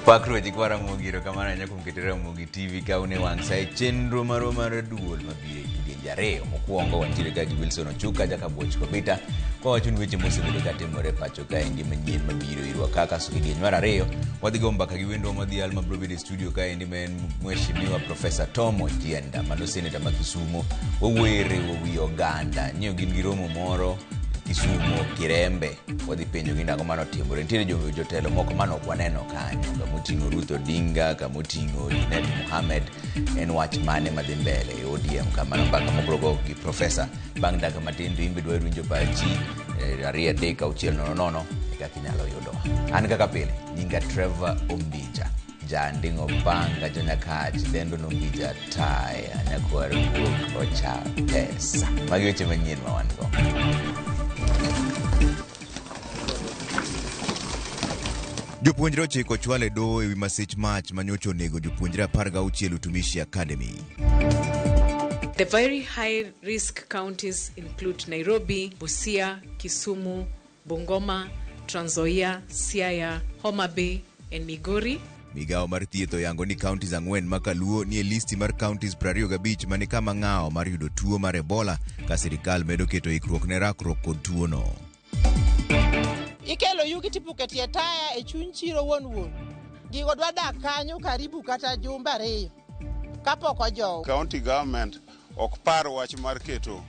Pakruok jikwa Ramogi, erokamano ahinya kuom keto Ramogi TV ka un e wang' sa e chenro marwa mar duol mabiro e kidienje ariyo. Mokwongo wantiere ka gi Wilson Ochuka jakabuoch Kobita kwawacho ni weche mosebedo ka timore e pacho kaendi manyien mabiro irwa kaka so kidieny mar ariyo wadhi go mbaka gi wendwa modhial mabiro bedo e studio kaendi ma en Mheshimiwa Profesa Tom Ojienda mano seneta ma Kisumo wawuoyo e riwo wi oganda nyiyo gin gi romo moro Kisumo Kirembe wadhi penjogi nang'o mane otimore nitiere jotelo moko mane ok waneno kanyo kamoting'o Ruth Odinga kamoting'o Junet Mohamed en wach mane madhi mbele e ODM kamano mbaka mobro go gi profesa bang' dakika matin to in be dwa winjo pachi 2 3 6 0 0 e kaka inyalo yudowa an kaka pile nyinga Trevor Ombija Janding'o panga jonyakach dendo nombija taya nyakwar guok ocha pesa. Magi weche manyien ma wan go. Jopuonjre ochiko ochwal e doho ewi masich mach ma nyocha onego jopuonjre 16 Utumishi Academy. The very high risk counties include Nairobi, Busia, Kisumu, Bungoma, Trans Nzoia, Siaya, Homa Bay, and Migori. Migawo mar thieth oyango ni counties ang'wen ma Kaluo nie listi mar counties 25 mani kama ng'awo mar yudo tuo mar Ebola ka sirikal medo keto ikruok ne rakruok kod tuono. Ikelo yugi tipuko e tie taya e chuny chiro wuon wuon. Gigo dwa dak kanyo karibu kata jumbe ariyo kapok ojow. County government ok par wach mar keto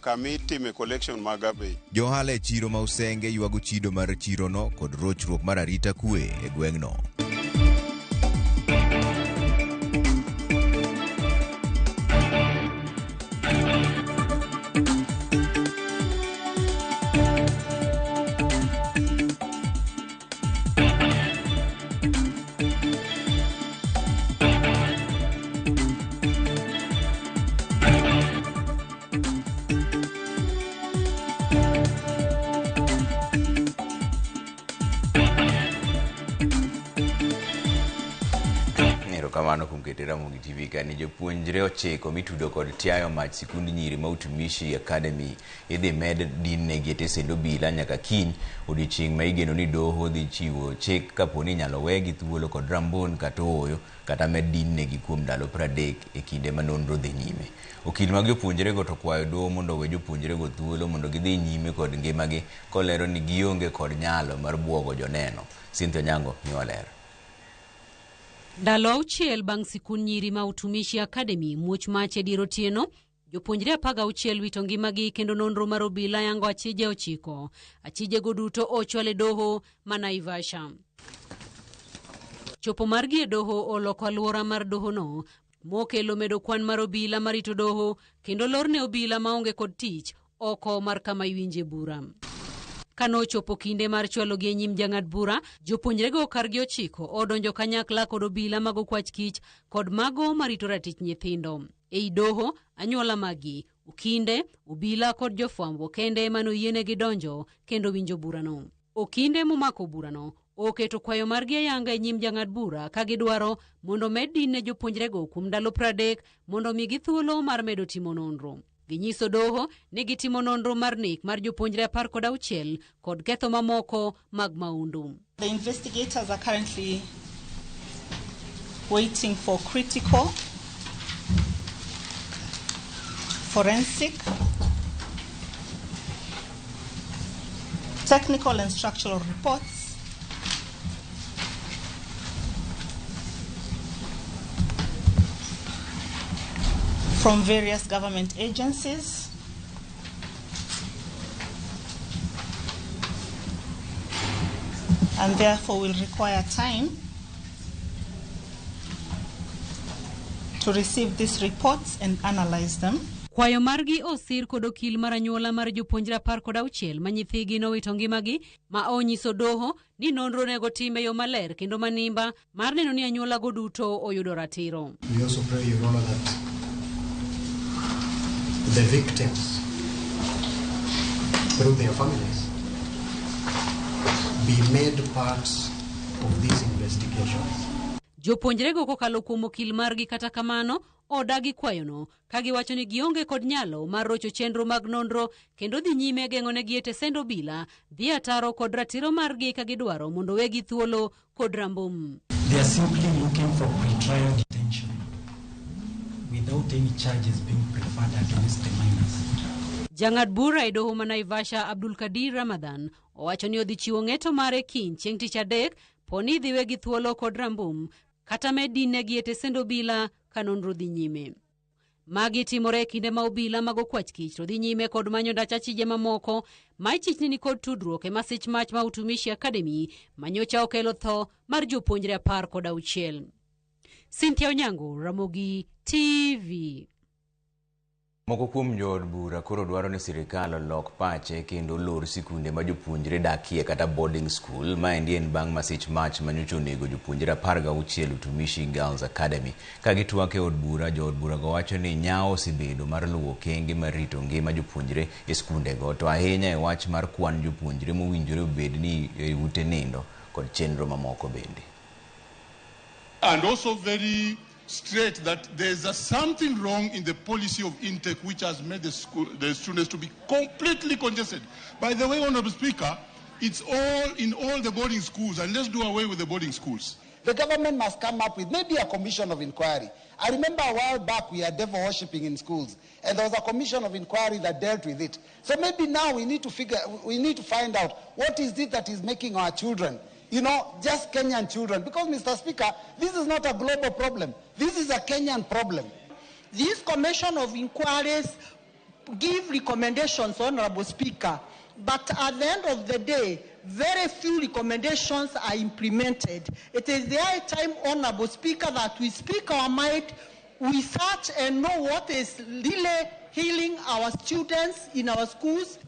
kama itime collection mag garbage. Johala e chiro ma Usenge ywago chido mar chirono kod rochruok mar arita kwe e gweng'no. Erokamano kuom keto Ramogi TV ka ni jopuonjre ochiko mitudo kod tiayo mach sikund nyiri ma Utumishi Academy idhi med dinnegi e tesend obila nyaka kiny odiochieng' ma igeno ni doho dhi chiwo chik kapo ni inyalo wegi thuolo kod rambon kata ooyo kata med dinnegi kuom ndalo 30 e kinde ma nonro dhi nyime. Okil mag jopuonjrego to kwayo doho mondo owe jopuonjrego thuolo mondo gidhi nyime kod ngimagi kolero ni gionge kod nyalo mar buogo joneno. Cynthia Onyango miwa ler. Ndalo auchiel bang' sikund nyiri ma Utumishi Academy muoch mach e dier otieno, jopuonjre 16 wito ngimagi kendo nonro mar obila yango achije ochiko. Achijego duto ochwal e doho ma Naivasha. Chopo margi e doho oloko alwora mar dohono mokelo medo kwan mar obila marito doho kendo lorne obila maonge kod tich oko mar kama iwinje bura. Kanochopo kinde mar chwalogi e nyim jang'ad bura, jopuonjrego kargi ochiko odonjo kanyakla kod obila mag okwach kich kod mago marito ratich nyithindo. Ei doho, anyuola magi, okinde, obila kod jofwambo kende ema noyienegi donjo kendo winjo burano. Okinde momako burano oketo kwayo margi ayanga e nyim jang'ad bura ka gidwaro mondo med din ne jopuonjrego kuom ndalo 30 mondo omigi thuolo mar medo timo nonro. Ginyiso doho ni gitimo nonro mar nek mar jopuonjre 16 kod ketho mamoko mag mahundu. The investigators are currently waiting for critical, forensic, technical and structural reports from various government agencies and therefore will require time to receive these reports and analyze them. Kwayo margi osir kod okil mar anyuola mar jopuonjre 16 ma nyithigi nowito ngimagi ma onyiso doho ni nonro onego tim e yo maler kendo manimba mar neno ni anyuolago duto oyudo ratiro. We also pray, Your Honor, that the victims, through their families, be made part of these investigations. Jopuonjrego kokalo kuom okil margi kata kamano odagi kwayono ka giwacho ni gionge kod nyalo mar rocho chenro mag nonro kendo dhi nyime geng'onegi e tesend obila dhi ataro kod ratiro margi ka gidwaro mondo wegi thuolo kod rambum. They are simply looking for pre-trial detention without any charges being preferred against the minors. Jang'ad bura e doho ma Naivasha Abdul Kadir Ramadhan owacho ni odhi chiwo ng'eto mare kiny chieng' tich adek poni idhi wegi thuolo kod rambum kata med dinegi e tesend obila ka nonro dhi nyime. Magi timore e kinde ma obila mag okwach kich to dhi nyime kod manyo ndach achije mamoko ma ichich ni nikod tudruok e masich mach ma Utumishi Academy manyocha okelo tho mar jopuonjre 16. Cynthia Onyango, Ramogi TV. Moko kuom jood bura koro dwaro ni sirikal olok pache kendo olor sikunde ma jopuonjre dakie kata boarding school. Maendi en bang' masich mach manyocha onego jopuonjre 16 Utumishi Girls Academy. Ka gitwak e od bura, jood burago wacho ni nyawo osebedo mar luwo okenge mar rito ngima jopuonjre e skundego, to ahinya e wach mar kwan jopuonjre mowinjore obed ni e ute nindo kod chenro mamoko bende. And also very straight that there's a something wrong in the policy of intake which has made the students to be completely congested. By the way, Honorable Speaker, it's all in all the boarding schools, and let's do away with the boarding schools. The government must come up with maybe a commission of inquiry. I remember a while back we had devil worshipping in schools, and there was a commission of inquiry that dealt with it. So maybe now we need to figure, we need to find out what is it that is making our children, you know, just Kenyan children. Because, Mr. Speaker, this is not a global problem. This is a Kenyan problem. This commission of inquiries give recommendations, Honorable Speaker, but at the end of the day, very few recommendations are implemented. It is the high time, Honorable Speaker, that we speak our mind, we search and know what is really healing our students in our schools.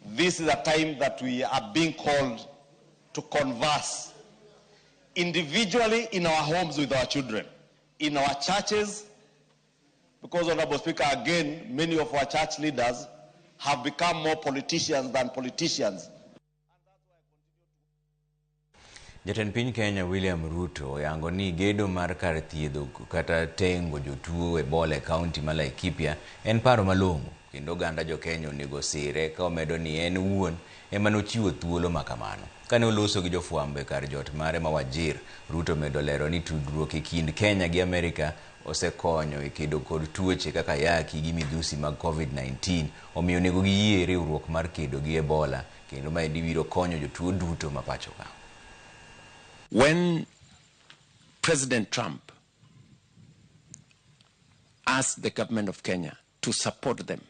This is a time that we are being called to converse individually in our homes with our children, in our churches, because, Honorable Speaker, again, many of our church leaders have become more politicians than politicians. Jatend piny Kenya William Ruto oyango ni gedo mar kar thiedho kata tengo jotuo Ebola e kaunti ma Laikipia en paro malong'o kendo oganda jo Kenya onego sire ka omedo ni en owuon ema nochiwo thuolo ma kamano. Kane oloso gi jofwambo e kar jot mare ma Wajir, Ruto omedo lero ni tudruok e kind Kenya gi Amerika osekonyo e kedo kod tuoche kaka ayaki gi midhusi mag COVID-19, omiyo onego giyie riwruok mar kedo gi Ebola kendo maendi biro konyo jotuo duto ma pacho ka. When President Trump asked the government of Kenya to support them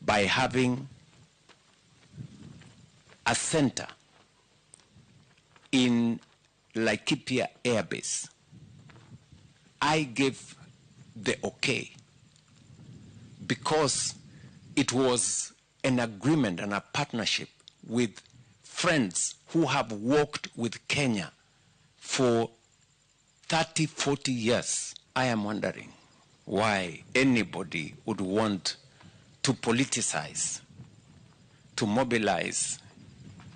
by having a center in Laikipia Air Base, I gave the okay because it was an agreement and a partnership with friends who have worked with Kenya for 30, 40 years. I am wondering why anybody would want to politicize, to mobilize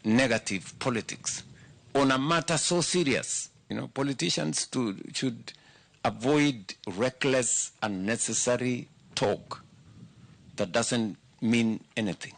negative politics on a matter so serious. You know, politicians should avoid reckless, unnecessary talk that doesn't mean anything.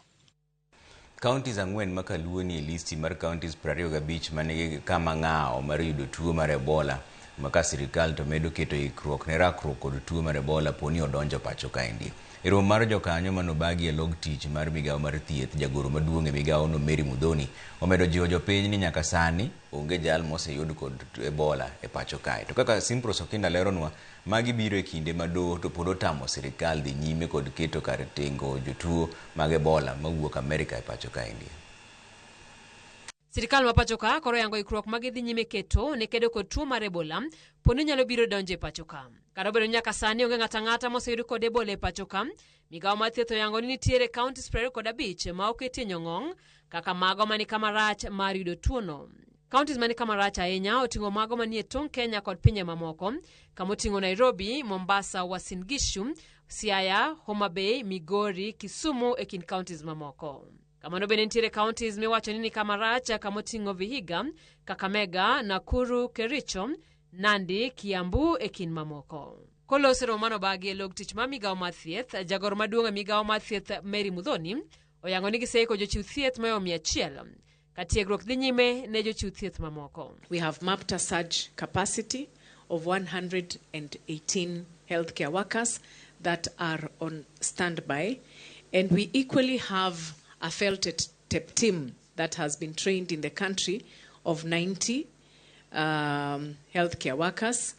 Counties ang'wen ma kaluo ni e listi mar counties 25 manigi kama ng'awo mar yudo tuo mar Ebola ma ka sirikal to medo keto ikruok ne rakruok kod tuo mar Ebola poni odonjo pacho kaendi. E romo mar jokanyo manobagi e log tich mar migawo mar thieth, jagoro maduong' e migawono Mary Muthoni omedo jiwo jopiny ni nyaka sani onge jal moseyud kod Ebola e pacho kae. To kaka Simpros Okinda leronwa, magi biro e kinde ma doho to pod otamo sirikal dhi nyime kod keto kar tengo jotuo mag Ebola mawuok Amerika e pacho kaendi. Sirikal ma pacho ka koro yango ikruok ma gidhi nyime keto ne kedo kod tuo mar Ebola poni nyalo biro donjo e pacho ka. Kata obedo ni nyaka sani onge ng'ato ang'ata moseyud kod Ebola e pacho ka, migawo mar thieth oyango ni nitiere counties 25 ma oketie nyong'ong' kaka mago mani kama rach mar yudo tuono. Counties mani kama rach ahinya oting'o mago manie tong' Kenya kod pinje mamoko, kamoting'o Nairobi, Mombasa, Uasin Gishu, Siaya, Homa Bay, Migori, Kisumu e kind counties mamoko. Kamano bende nitiere counties miwacho ni ni kama rach kamoting'o Vihiga, Kakamega, Nakuru, Kericho, Nandi, Kiambu e kind mamoko. Koloso romo manobagi e log tich mar migawo mar thieth, jagoro maduong' e migawo mar thieth Mary Muthoni oyango ni giseiko jochiw thieth mohewo 100. Ka tiegruok dhi nyime ne jochiw thieth mamoko. We have mapped a surge capacity of 118 healthcare workers that are on standby. And we equally have a FELTEP team that has been trained in the country of 90 healthcare workers.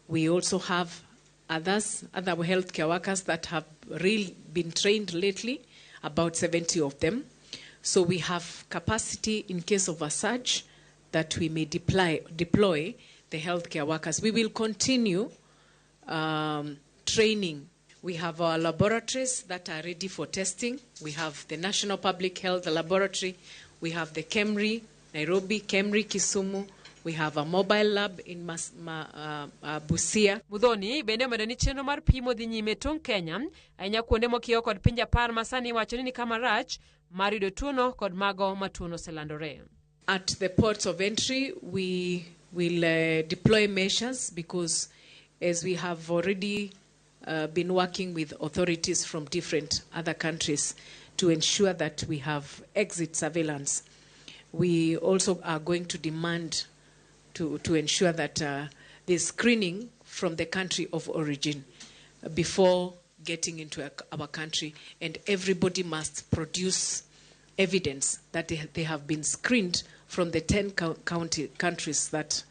We also have other healthcare workers that have really been trained lately, about 70 of them. So we have capacity in case of a surge that we may deploy the healthcare workers. We will continue training. We have our laboratories that are ready for testing. We have the National Public Health Laboratory. We have the KEMRI, Nairobi, KEMRI, Kisumu. We have a mobile lab in Busia. Muthoni bende omedo ni chenro mar pimo dhi nyime tong' Kenya ahinya kuonde mokiewo kod pinje 10 ma sani iwacho ni ni kama rach mar yudo tuono kod mago ma tuono oselandore. At the ports of entry, we will deploy measures because as we have already been working with authorities from different other countries to ensure that we have exit surveillance. We also are going to demand to ensure that there's screening from the country of origin before getting into our country, and everybody must produce evidence that they have been screened from the 10 countries that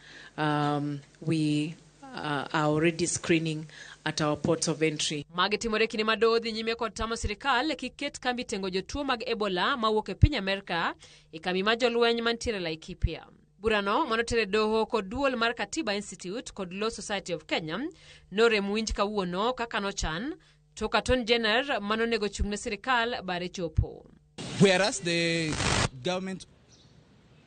we are already screening at our ports of entry. Magi timore kinde ma doho dhi nyime kod tamo sirikal kik ket kambi tengo jotuo mag Ebola mawuok e piny Amerka e kambi mar jolweny mantiere Laikipia. Burano manotere doho kod duol mar Katiba Institute kod Law Society of Kenya norem winj kawuono kaka nochan to Attorney General manonego chung' ne sirikal bare chopo. Whereas the government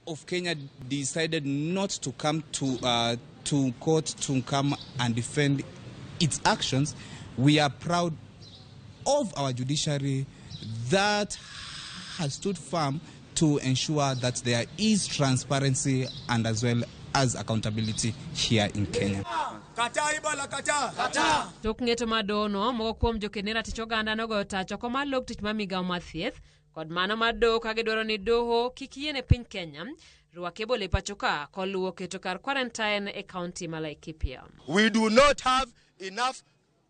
of Kenya decided not to come to court to come and defend its actions, we are proud of our judiciary that has stood firm to ensure that there is transparency and as well as accountability here in Kenya. Tok ng'eto mar dohono, moko kuom joked ne ratich oganda nogoyo tach oko mar log tich mar migawo mar thieth kod mano mar doho ka gidwaro ni doho kik yiene piny Kenya rwak Ebola e pacho ka koluwo keto kar quarantine e kaunti ma Laikipia. We do not have enough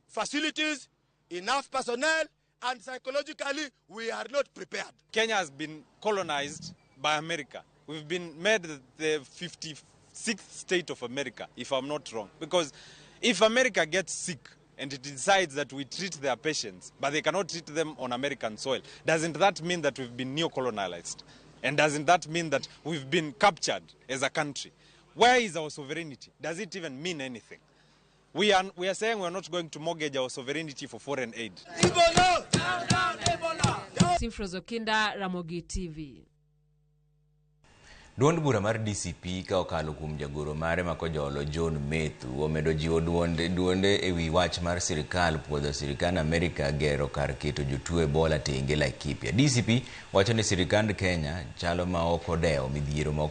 facilities, enough personnel, and psychologically we are not prepared. Kenya has been colonized by America. We've been made the 56th state of America, if I'm not wrong. Because if America gets sick and it decides that we treat their patients, but they cannot treat them on American soil, doesn't that mean that we've been neo-colonialized? And doesn't that mean that we've been captured as a country? Where is our sovereignty? Does it even mean anything? We are saying we are not going to mortgage our sovereignty for foreign aid. Ebola! Down, down, Ebola! Simfrozo Kinda, Ramogi TV. Duond bura mar DCP ka okalo kuom jagoro mare ma Kojolo John Methu omedo jiwo duonde ewi wach mar sirikal puodho sirikand Amerika gero kar keto jotuo Ebola tenge Laikipia. DCP wacho ni sirikand Kenya chalo ma ok odewo midhiero ma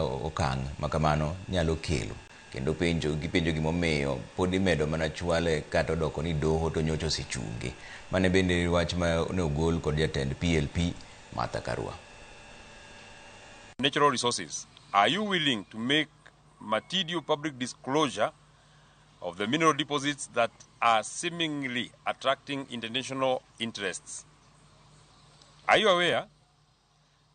okang' ma kamano nyalo kelo. Kendo gipenjo gimomiyo pod imedo mana chwale kata odoko ni doho to nyocha osechunge. Mane bende wach ma ne ogol kod jatend PLP Martha Karua. Natural resources. Are you willing to make material public disclosure of the mineral deposits that are seemingly attracting international interests? Are you aware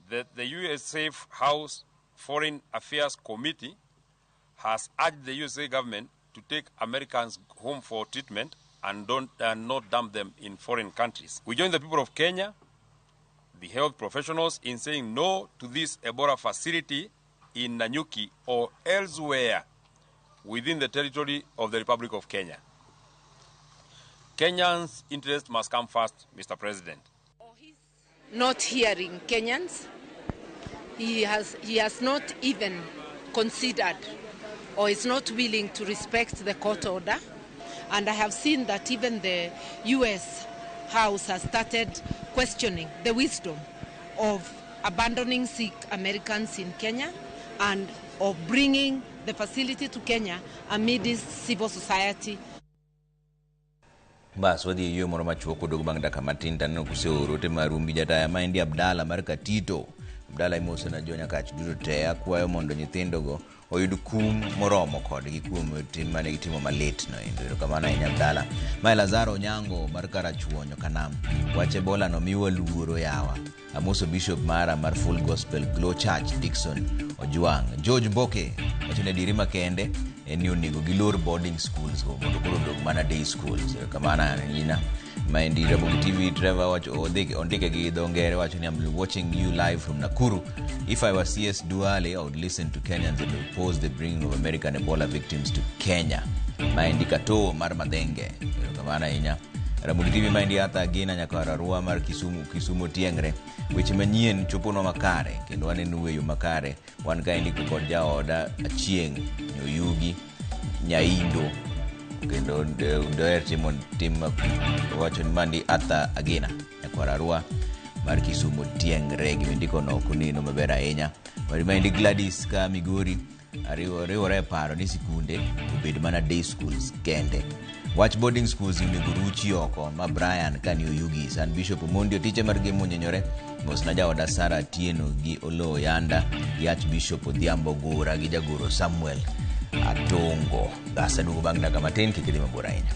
that the USA House Foreign Affairs Committee has urged the USA government to take Americans home for treatment and not dump them in foreign countries? We join the people of Kenya, the health professionals, in saying no to this Ebola facility in Nanyuki or elsewhere within the territory of the Republic of Kenya. Kenyans' interest must come first, Mr. President. Not hearing Kenyans. He has not even considered or is not willing to respect the court order. And I have seen that even the U.S. House has started questioning the wisdom of abandoning sick Americans in Kenya and of bringing the facility to Kenya amidst civil society. Bas wadhi e yo moro machuok waduogo bang' dakika matin to aneno kuseoro ote maru gi jataya maendi Abdalla mar Katito. Abdalla imoso na jo Nyakach duto te. Akwayo mondo nyithindogo oyud kum moromo kodgi kuom tim mane gitimo malit no endo. Erokamano ahinya Abdalla. Mae Lazaro Onyango mar Karachuonyo Kanam. Wach Ebola no miwa luoro yawa. Amoso Bishop mara mar Full Gospel Glow Church Dickson Ojwang. George Mboke wacho ni adieri makende en ni onego gilor boarding schools go mondo koro odog mana day schools. Erokamano ahinya. Maendi Ramogi TV Trevor wacho ondike gi dho ngere wacho ni I'm watching you live from Nakuru. If I were CS Duale, I would listen to Kenyans and oppose the bringing of American Ebola victims to Kenya. Maendi Kato mar Madhenge. Erokamano ahinya. Ramogi TV maendi Arthur Agina nyakwar Arua mar Kisumu, Kisumu Tiengre. Weche manyien choponwa makare kendo waneno e yo makare. Wan kaendi kod jaoda Achieng' Nyoyugi Nyaindo kendo doher timo tim wacho ni mandi Arthur Agina nyakwar Arua mar Kisumu Tiengre. Gimindiko no ok oneno maber ahinya. Maendi Gladys ka Migori riwore e paro ni sikunde obed mana day schools kende. Wach boarding schools onego ruchi oko ma Brian kani Oyugis. An Bishop Omondi Otiche mar Gemo Onyenyore. Mosna jaoda Sara Atieno gi Oloo Yanda gi Archbishop Odhiambo Gura gi jagoro Samuel Atongo. Gasa duogo bang' dakika matin, kik idhi mabor ahinya.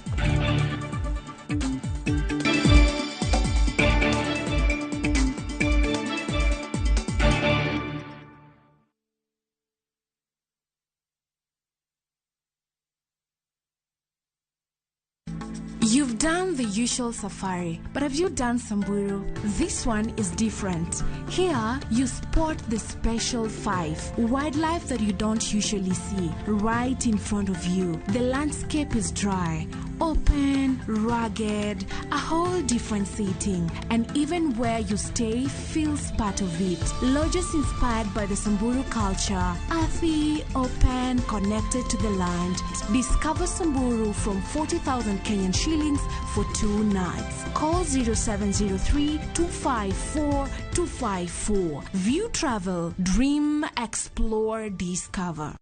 You've done the usual safari, but have you done Samburu? This one is different. Here, you spot the special five, wildlife that you don't usually see, right in front of you. The landscape is dry, open, rugged, a whole different setting, and even where you stay feels part of it. Lodges inspired by the Samburu culture, earthy, open, connected to the land. Discover Samburu from 40,000 Kenyan shillings for 2 nights. Call 0703 254 254. View Travel, dream, explore, discover.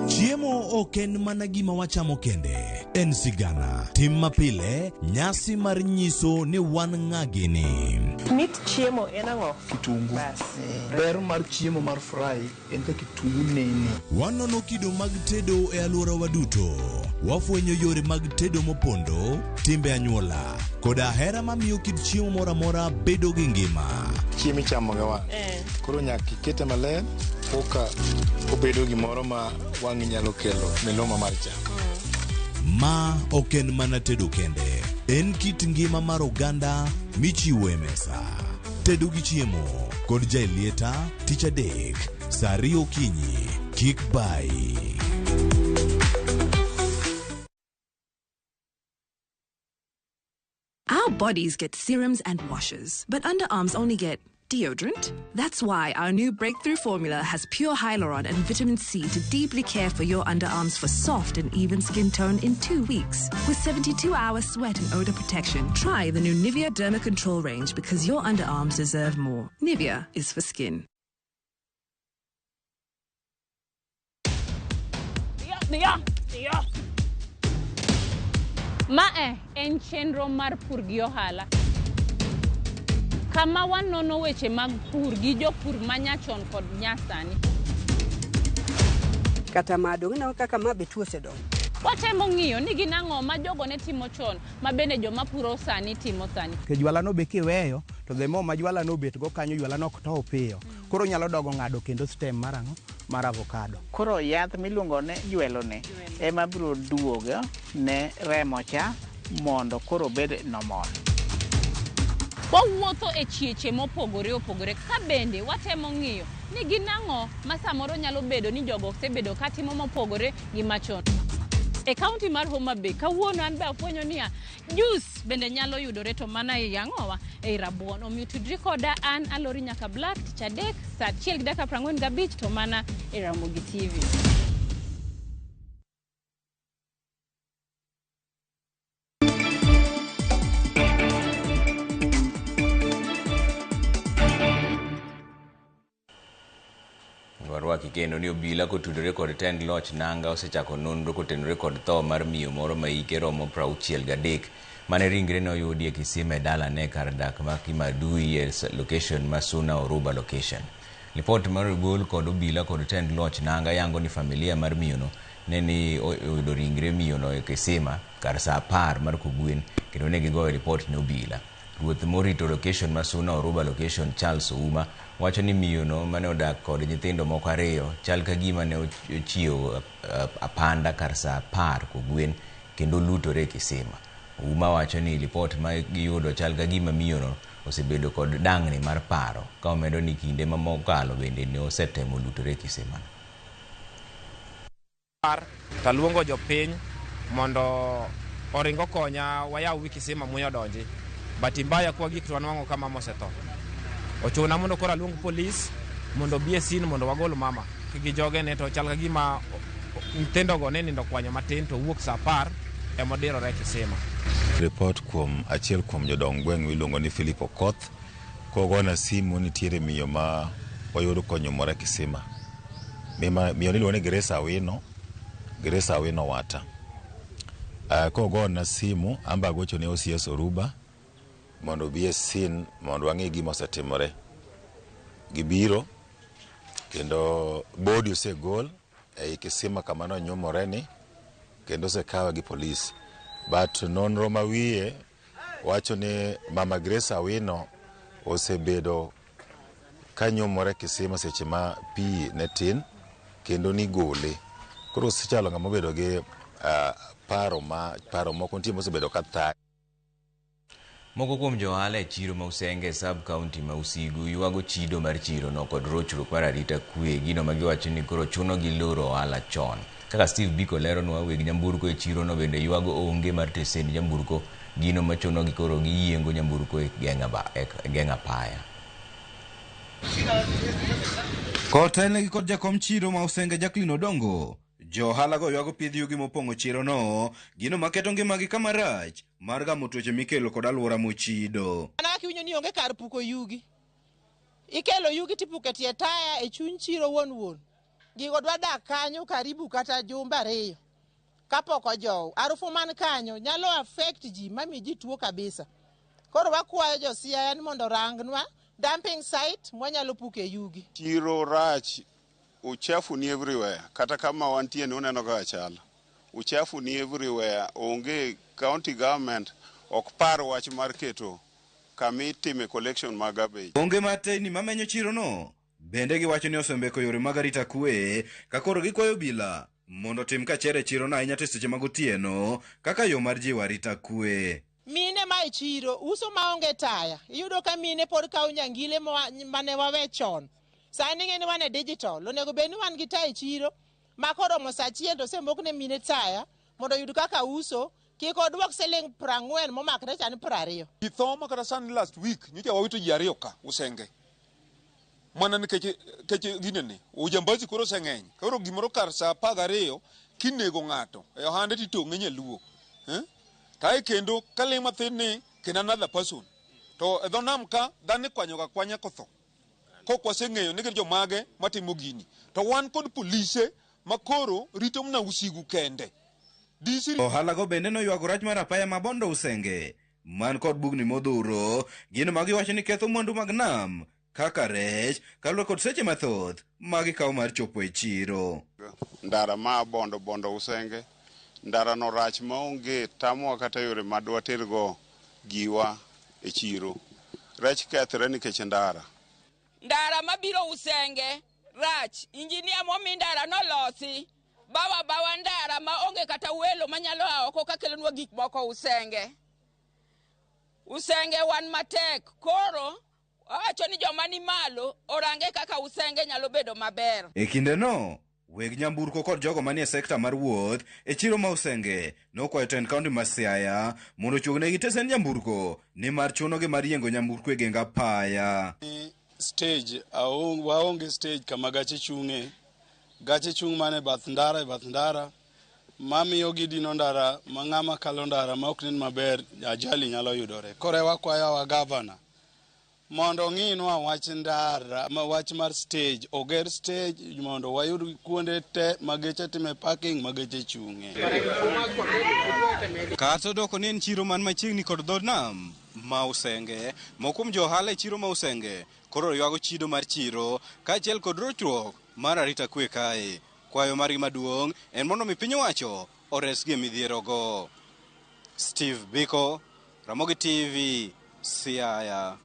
Chiemo ok en mana gima wachamo kende, en sigana, tim mapile, nyasi mar nyiso ni wan ng'a gini. Mit chiemo en ang'o? Kitungu. Bas. Ber mar chiemo mar fry en ka kitungu nene. Wanono kido mag tedo e alworawa duto. Wafwenyo yore mag tedo mopondo, timbe anyuola, koda hera mamiyo kit chiemo moro amora bedo gi ngima. Chiemo ichamo gi wang'. Koro nyaka ikete maler koka obedo gimoro ma wang'i nyalo kelo miluma mar cham. Ma ok en mana tedo kende, en kit ngima mar oganda michiwo e mesa. Tedo gi chiemo kod Jaelieta tich adek saa 2 okinyi. Kik bayi. Our bodies get serums and washes, but underarms only get deodorant. That's why our new breakthrough formula has pure hyaluron and vitamin C to deeply care for your underarms for soft and even skin tone in 2 weeks. With 72-hour sweat and odor protection, try the new Nivea Derma Control range because your underarms deserve more. Nivea is for skin. Mae en chenro mar pur gi ohala. Kama wanono weche mag pur gi jopur manyachon kod nyasani. Kata ma dong' ineno kaka ma be tuo osedonjo. Watemo ng'iyo ni gin ang'o ma jogo ne timo chon ma bende joma puro sani timo sani. Ke jwala no be kiweyo to the more ma jwala no obet go kanyo jwala no ok tow piyo. Koro nyalo dogo ng'ado kendo stem mar ang'o? Mar avocado. Koro yath miluongo ni jwelo ni ema biro duogo ne remo cha mondo koro obed normal. Wawuotho e chieche mopogore opogore ka bende watemo ng'iyo ni gin ang'o ma samoro nyalo bedo ni jogo osebedo katimo mopogore gi machon. E kaunti mar Homa Bay, kawuono an be afwenyo niya, juice bende nyalo yudore to mana ei ang'owa, ei rabuon. Omiyo tudri koda an Alori Nyaka Black tich adek saa 1:45 to mana e Ramogi TV. Warwaki kendo ni obila kotudore kod tend loch Nanga osechako nonro kotenore kod tho mar miyo moro ma hike romo 63 mane ringre ne oyudi e kisima e dalane kar dak ma Kimadui e location ma Suna Oruba location. Lipot mar ogol kod obila kod tend loch nanga yango ni familia mar miyono ne ni oyudo ringre miyono e kisima kar saa 10 mar kogwen kendo ne gigoyo lipot ne obila. Ruoth morito location ma Suna Oruba location Charles Ouma wacho ni miyono mane odak kod nyithindo moko ariyo chal ka gima ne ochiewo apanda kar saa 10 kogwen kendo lutore e kisima. Ouma wacho ni lipot ma giyudo chal ka gima miyono osebedo kod dang'ni mar paro ka omedo ni kinde mamokalo bende ne osetemo lutore e kisima. Taluongo jopiny mondo oringo konya wayaw wi kisima muya odonji. Bahati mbaya kwa gik to wanwang'o ka mama osetho. Ochuna mondo koro aluong polis mondo obi e scene mondo wagol mama. Gi jogene to chal ka gima nyithindogo ne nindo kwanyo matin to wuok saa 10 emodirore e kisima. Report kuom achiel kuom jodong gweng' miluongo ni Philip Okoth kogona simu nitiere miyo ma oyud konyumore e kisima. Miyo niluongo ni Grace Awino, Grace Awino Wata. Kogona simu amba agocho ne OCS Oruba mondo obi e scene mondo wang'e gima osetimore. Gibiro kendo body osegol ei kisima kama nonyumore ni kendo osekawe gi polis. But nonro ma wiye wacho ni Mama Grace Awino osebedo ka nyumore kisima seche ma pi ne tin kendo nigole. Koro osechalo ng'ama obedo gi paro moko nitie mosebedo ka thage. Moko kuom jo ohala e chiro ma Usenge sub county ma Usigu ywago chido mar chiro no kod rochruok mar arita kwe, gino ma giwacho ni koro chuno gi loro ohala chon. Kaka Steve Biko leronwa, weg nyamburko e chiro no bende ywago onge mar tesend nyamburko, gino machuno gi koro giyiengo nyamburko e geng' apaya. Kotelnegi kod jakom chiro ma Usenge Jacqueline Odongo, jo ohala go ywago pidh yugi mopong'o chiro no, gino maketo ngimagi kama rach mar gamo tuoche mikelo kod alwora mochido. Mana kiwinjo ni onge kar puko yugi. Ikelo yugi tipuko e tie taya e chuny chiro wuon wuon. Gigo dwa dak kanyo karibu kata jumbe ariyo kapok ojow. Arufu man kanyo nyalo affect ji mami ji tuo kabisa. Koro wakwayo jo Siaya ni mondo orangnwa dumping site mwanyalo puke yugi. Chiro rach, uchafu ni everywhere. Kata kama wantie ni uneno kaka chal. Uchafu ni everywhere. Onge county government ok par wach mar keto kama itime collection mag garbage. Onge mar teyni mamenyo chiro no. Bende giwacho ni osembeko yore mag arita kwe ka koro gikwayo obila mondo otim kachere e chiro no ahinya to e seche mag otieno kaka yo mar jiwo arita kwe. Mine ma e chiro uso maonge taya. Iyudo ka mine pod kawo nyangile mane wawe chon. Sani ing'e ni wan e digital. Onego bed ni wan gi taya e chiro ma koromo saa achiel to osemok ne mine taya mondo oyud kaka uso kik oduok siling 40 momakre cha ni 20. Ji tho ma kata sani last week nyocha wawito ji ariyo ka Usenge. Mana nikech ginene, ujambazi koro oseng'eny. Koro gimoro kar saa 12 kinego ng'ato e ohande titong'e nyaluo. Kae kendo kaling' mathin ni kendo another person. To e dho nam ka dhano ikwanyo ga kwanya kotho. Kok waseng'eyo ni gin jomage matimo gini. To wan kod polise ma koro rito mana Usigu kende. DC Ohala go bende noywago rach mar apaya ma Bondo Usenge man kod bugni modhuro, gino ma giwacho ni ketho mwandu mag nam kaka rech kaluwore kod seche mathoth ma gikawo mar chopo e chiro. Ndara ma Bondo Usenge, ndara no rach maonge tamowa kata yore ma dwatergo giwa e chiro. Rech kethre nikech ndara. Ndara mabiro Usenge rach, injinia momi ndara nolosi, bawa bawa ndara maonge kata welo manyalo a oko kakelonwa gik moko Usenge. Usenge wan matek, koro awacho ni joma ni malo orange kaka Usenge nyalo bedo maber. E kindeno, weg nyamburko kod jogo manie sekta mar wuoth e chiro ma Usenge nokwayo tend kaunti ma Siaya mondo ochuognegi tesend nyamburko nimar chunogi mar yiengo nyamburko e geng apaya. Stage, waonge stage kama gache chung'e. Gache chung' mana e bath ndara, e bath ndara. Mamiyo gidino ndara, ma ng'ama kalo ndara ma ok nen maber, ajali nyalo yudore. Koro wakwayo wa gavana mondo ong'inwa wach ndara, wach mar stage, oger stage mondo wayud kuonde te ma geche time parking ma geche chung'e. Kata odoko ni en chiro man machiegni kod dho nam ma Usenge, moko kuom jo ohala e chiro ma Usenge koro ywago chido mar chiro kaachiel kod rochruok mar arita kwe kae. Kwayo margi maduong' en mondo mi piny owacho oresgi e midhierogo. Steve Biko, Ramogi TV, Siaya.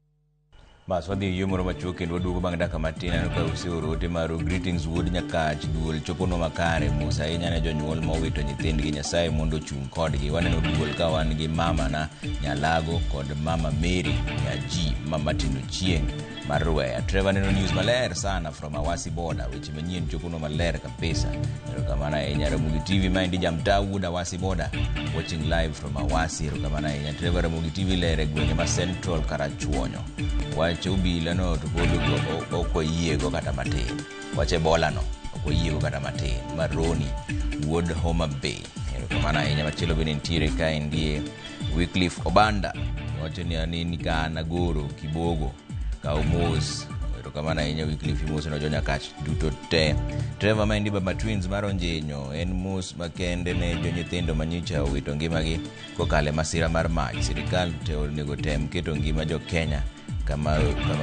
Bas wadhi e yo moro machuok kendo waduogo bang' dakika matin. Aneno ka useoro ote maru. Greetings wuod Nyakach, duol choponwa makare. Mos ahinya ne jonyuol mowito nyithindgi. Nyasaye mondo ochung' kodgi. Waneno duol ka wan gi mama na Nyalago kod mama Mary Nyaji ma Martin Ochieng' mar Rweya. Trevor neno news maler sana from Awasi border. Weche manyien choponwa maler kabisa. Erokamano ahinya Ramogi TV. Maendi Jamta wuod Awasi border watching live from Awasi. Erokamano ahinya Trevor. Ramogi TV ler e gwenge ma Central Karachuonyo. Wach obila no to pod ok wayiego kata matin. Wach Ebola no ok wayiego kata matin. Maroni wuod Homa Bay. Erokamano ahinya. Machielo bende nitiere kaendie Wycliffe Obanda wacho ni aneni ka an Agoro Kibogo kaw mos. Erokamano ahinya Wycliffe, imos no jonyakach duto te. Trevor maendi Baba Twins mar Onjenyo en mos makende ne jonyithindo manyocha owito ngimagi kokalo e masira mar mach. Sirikal te onego tem keto ngima jo Kenya kama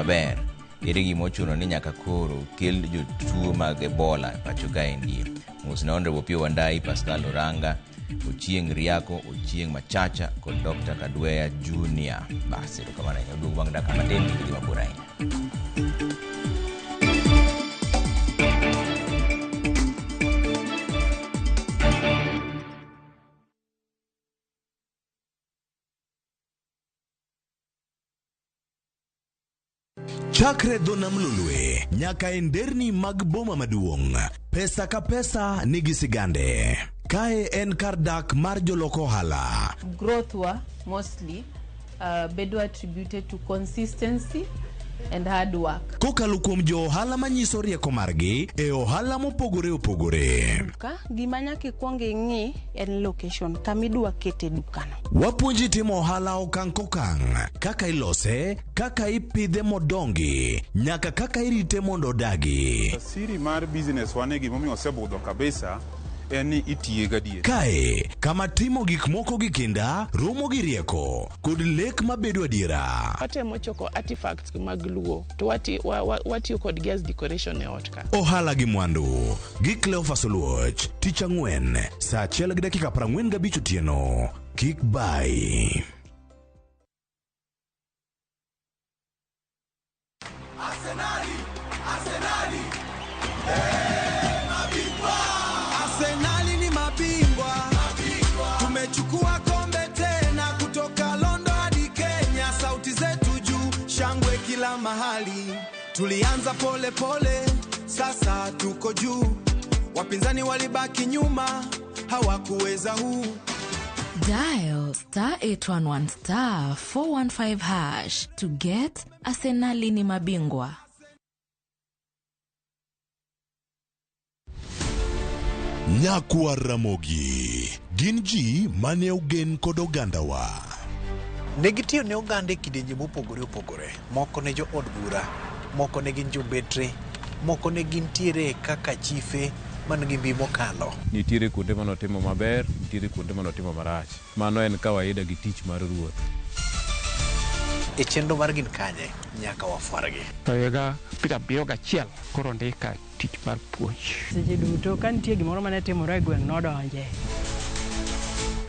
ber. Ere gima ochuno ni nyaka koro kel jotuo mag Ebola e pacho kaendi? Mos ne Honorable Opiyo Wandayi, Pascal Oranga, Ochieng' Riako, Ochieng' Machacha kod Dr. Kadweya Junior. Bas, erokamano ahinya. Waduogo bang' dakika matin kik idhi mabor ahinya. Chakre dho nam Lolwe nyaka e nderni mag boma maduong', pesa ka pesa nigi sigande. Kae en kar dak mar jolok ohala. Growth wa mostly bedo attributed to consistency and hard work. Kokalo kuom jo ohala manyiso rieko margi e ohala mopogore opogore. Duka, gima nyaka ikwong ing'i en location, kama idwa kete dukano. Wapuonji timo ohala okang' kokang', kaka ilose, kaka ipidhe modongi, nyaka kaka irite mondo odagi. Siri mar business wane gimomiyo osebudho kabisa en ni itiye gadier. Kae, kama timo gik moko gi kinda, romo gi rieko, kod lek mabedo adiera. Watemo choko artifacts mag Luo to watiyo kodgi as decoration e ot ka. Ohala gi mwandu gi Cleophas Oluoch, tich ang'wen, saa achiel gi dakika 45 otieno. Kik bai. Arsenali ni mabingwa, tumechukua kombe tena kutoka London hadi Kenya, sauti zetu juu, shangwe kila mahali. Tulianza pole pole, sasa tuko juu, wapinzani walibaki nyuma, hawakuweza huu. Dial star 811 star 415 hash to get Arsenali ni mabingwa. Nyakwar Ramogi gin ji mane ogen kod ogandawa. Ne gitiyo ne oganda e kidienje mopogore opogore. Moko ne jo od bura, moko ne gin jombetre, moko ne gintiere kaka chife man gi mbi mokalo. Nitiere kuonde manotimo maber, nitiere kuonde manotimo marach. Mano en kawaida gi tich mar ruoth. E chenro mar Gin Kanye, nyaka wafwargi. To higa 71 koro ndika tich mar puonj. Seche duto ka nitie gimoro mane timore e gweng' nodonje.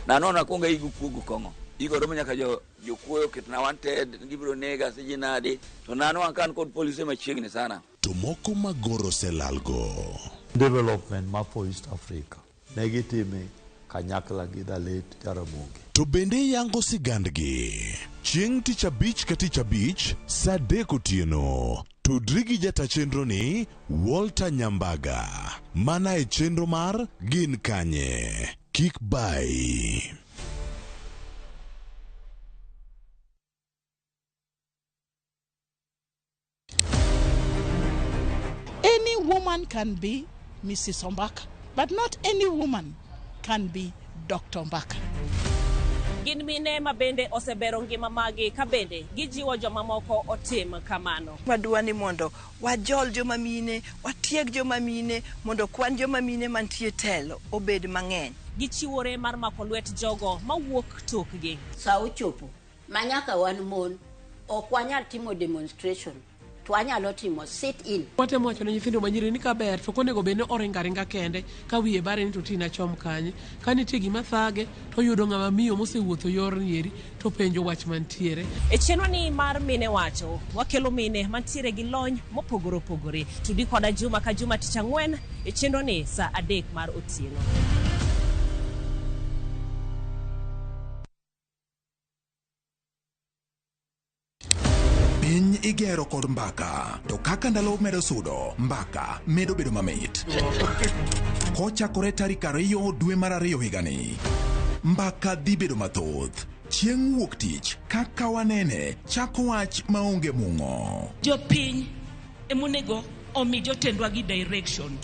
Nanono akwongo aigo kuogo kong'o. Igo romo nyaka jokuoyo oketna wanted, gibiro nega siji nadi. To nano an kan kod polise machiegni sana. To moko magoro oselalgo. Development ma for East Africa ne gitime kanyakla gi the late Jaramogi. To bende yango sigandgi. Chieng' tich abich ka tich abich, saa 3 otieno. Tudri gi jata chenro ni Walter Nyambaga. Mana e chenro mar Gin Kanye. Kik bai. Any woman can be Mrs. Ombaka, but not any woman can be Dr. Ombaka. Gin mine ma bende osebero ngima magi ka bende gijiwo jomamoko otim kamano. Wadwa ni mondo wajol joma mine, watieg joma mine, mondo kwan joma mine mantie telo obed mang'eny. Gichiwore mar mako lwet jogo mawuok tokgi. Sa ochopo ma nyaka wan mon ok wanyal timo demonstration to wanyalo timo sit in. Watemo wacho ne nyithindo manyiri ni kaber to ok onego bed ni oringo aringa kende ka wiye bare ni to tina chom kanye. Ka nitie gima thage to oyudo ng'ama miyo mosewuotho yorni eri to penjo wach mantiere. E chenro ni mar Mine Wacho, wakelo mine mantiere gi lony mopogore opogore. Tudi koda juma ka juma tich ang'wen e chenro ni saa 3 mar otieno. Piny igero kod mbaka, to kaka ndalo medo sudo, mbaka medo bedo mamit. Kochakore tarik 2 dwe mar 2 higani, mbaka dhi bedo mathoth. Chieng' wuok tich, kaka wanene, chako wach maonge mung'o. Jopiny emonego omi jotendwa gi direction.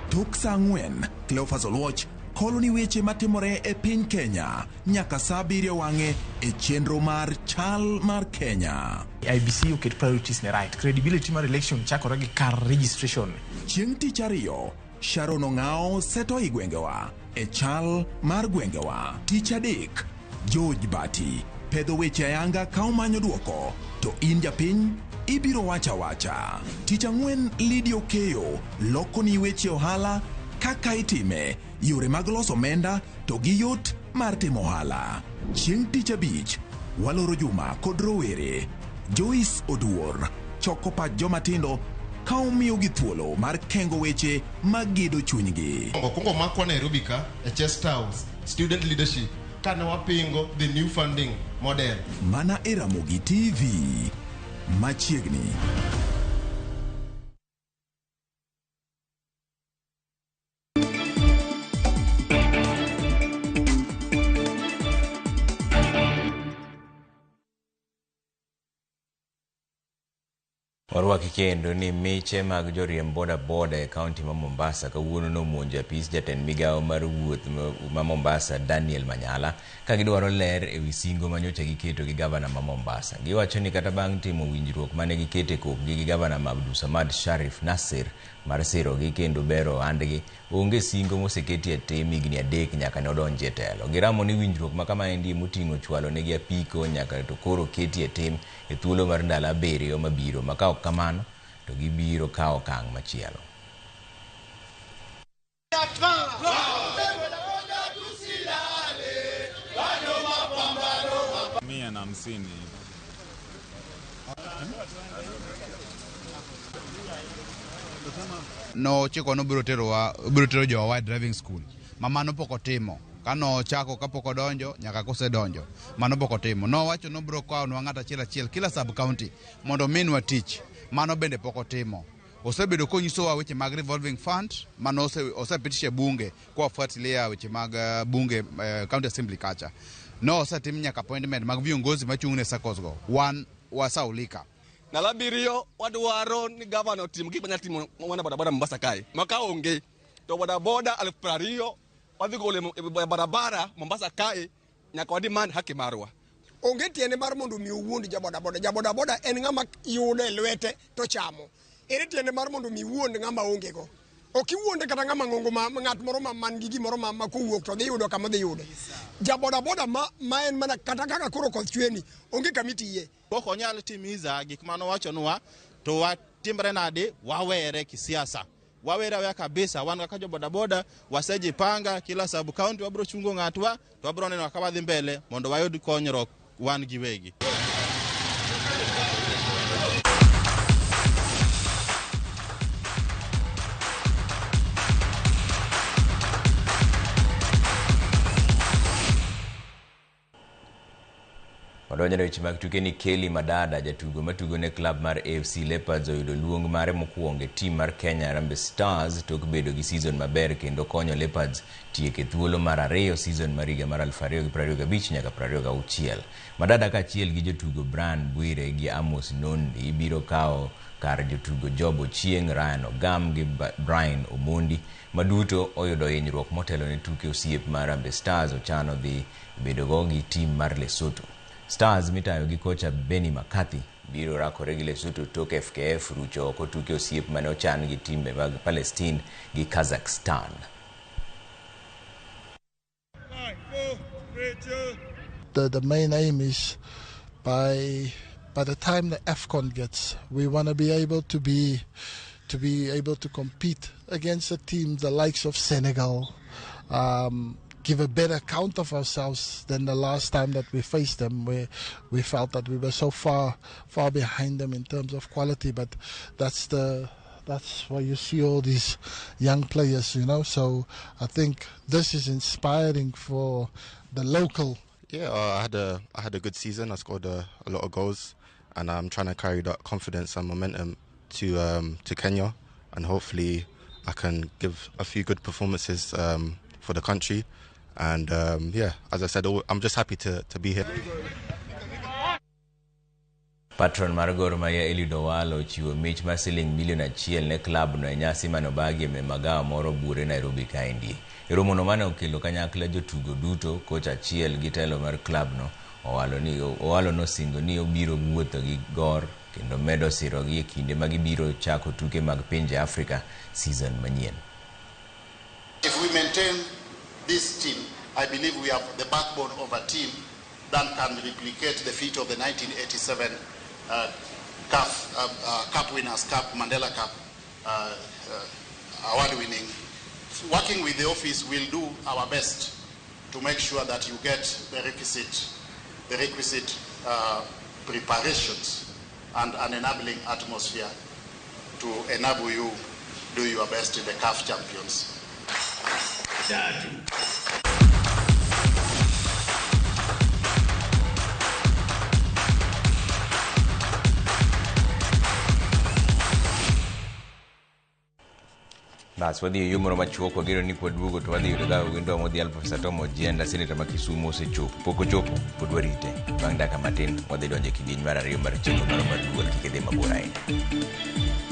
Tok saa 4, Cleophas Oluoch kolo ni weche matimore e piny Kenya nyaka saa 7 wang'e e chenro mar Chal mar Kenya. IEBC oket priorities ne right. Credibility mar election chakore gi kar registration. Chieng' tich ariyo, Sharon Ong'ao seto i gwengewa e chal mar gwengewa. Tich adek, George Bati pedho weche ayanga ka omanyo duoko, to in japiny ibiro wacha wacha. Tich ang'wen, Lydia Okeyo loko ni weche ohala kaka itime, yore mag loso omenda to gi yot mar timo ohala. Chieng' tich abich, waloro juma kod rowere. Joyce Oduor choko pach joma tindo ka omiyogi thuolo mar kengo weche magedo chunygi. Okwongo makwa Nairobi ka e Chest House student leadership kane wapingo the new funding model. Mana e Ramogi TV machiegni. Warwaki kendo ni miche mag joriemb boda boda e kaunti ma Mombasa kawuono nomonjo apis jatend migawo mar wuoth ma Mombasa Daniel Manyala ka gidwaro ler ewi singo manyocha giketo gi gavana ma Mombasa. Giwacho ni kata bang' timo winjruok mane giketo e kokgi gi gavana ma Abdulsamad Sharif Nasir mar sirogi kendo bero ohandgi, onge singo moseketi e tim higni 3 nyaka ne odonji e telo. Giramo ni winjruok ma kamaendi moting'o chwalo negi apiko nyaka to koro keti e tim e thuolo mar ndalo 7 mabiro ma ka ok kamano to gibiro kawo okang' machielo. 150 Nochiko nobiro terowa, obiro tero jowa e driving school ma mano pok otimo. Kano chako kapok odonjo nyaka kosedonjo, mano pok otimo. Nowacho nobiro kawonwa ng'ato achiel achiel kila sub county mondo ominwa tich, mano bende pok otimo. Osebedo konyisowa weche mag revolving fund mano osepitisha e bunge kwafuatilia weche mag bunge county assembly kacha. No osetim nyaka appointment mag viongozi machung' ne SACCOs go. Wan wasaulika. Ndalo 7 wadwaro ni gavana otim gik manyalo timo mwana bodaboda Mombasa kae. Ma ka onge to bodaboda 20,000 wadhi golo e barabara Mombasa kae nyaka wademand haki marwa. Onge tiende mar mondo mi owuond jabodaboda. Jabodaboda en ng'ama yudo e lwete to chamo. Ere tiende mar mondo mi iwuond ng'ama onge go? Ok iwuonde kata ng'ama ng'ongo ma ng'at moro ma man gi gimoro ma kowuok to dhi yudo kama odhi yude. Jabodaboda ma en mana kata kaka koro koth chwe ni onge kama itiye. Ok onyal timiza gik manowachonwa to watimre nade, wawere kisiasa. Wawere aweya kabisa, wan kaka jo bodaboda wasejipanga kila sub county wabiro chungo ng'atwa to wabiro neno kaka wadhi mbele mondo wayud konyruok wan giwegi. Wadonjo e weche mag tuke ni Kelly Madada, jatugo matugo ne klab mar AFC Leopards, oyudo luong mare mokwongo e tim mar Kenya Harambee Stars tok bedo gi season maber kendo konyo Leopards tieko e thuolo mar 2 season mar higa mar 2025 nyaka 26. Madada kaachiel gi jotugo Brian Bwire gi Amos Nondi biro kawo Kar jotugo Job Ochieng, Ryan Ogam gi Brian Omondi maduto oyudo hinyruok motelo ne tuke osiep mar Harambee Stars ochano dhi bedogo gi tim mar Lesotho. Stars mitayo gi kocha Benni McCarthy biro rakore gi Lesotho tok FKF rucho oko tuke osiep mane ochan gi timbe mag Palestine gi Kazakhstan. The main aim is by the time the AFCON gets, we want to be able to be able to compete against a team the likes of Senegal, give a better account of ourselves than the last time that we faced them, where we felt that we were so far behind them in terms of quality. But that's why you see all these young players, you know. So I think this is inspiring for the local. Yeah, I had a good season. I scored a lot of goals, and I'm trying to carry that confidence and momentum to Kenya, and hopefully I can give a few good performances for the country. And yeah, as I said, I'm just happy to be here. Patron mar Gor Mahia Eliud Owalo ochiwo mich mar siling milion 1 ne klab no e nyasi mane obagi e magawa moro buore Nairobi kaendi. E romono mane okelo kanyakla jotugo duto, kocha achiel gi telo mar klab no, Owalo nosingo ni obiro wuotho gi Gor kendo medo sirogi e kinde ma gibiro chako tuke mag pinje Afrika season manyien. If we maintain this team, I believe we have the backbone of a team that can replicate the feat of the 1987 CAF Cup Winners' Cup, Mandela Cup award winning. Working with the office, we'll do our best to make sure that you get the requisite preparations and an enabling atmosphere to enable you do your best in the CAF Champions. Bas wadhi e yo moro machuok wageno ni kwaduogo to wadhi yudo ka wendo modhial Profesa Tom Ojienda, seneta ma Kisumu osechopo. Pok ochopo, pod warite. Bang' dakika matin wadhi donjo e kidieny mar ariyo mar chenro mar duol. Kik idhi mabor ahinya.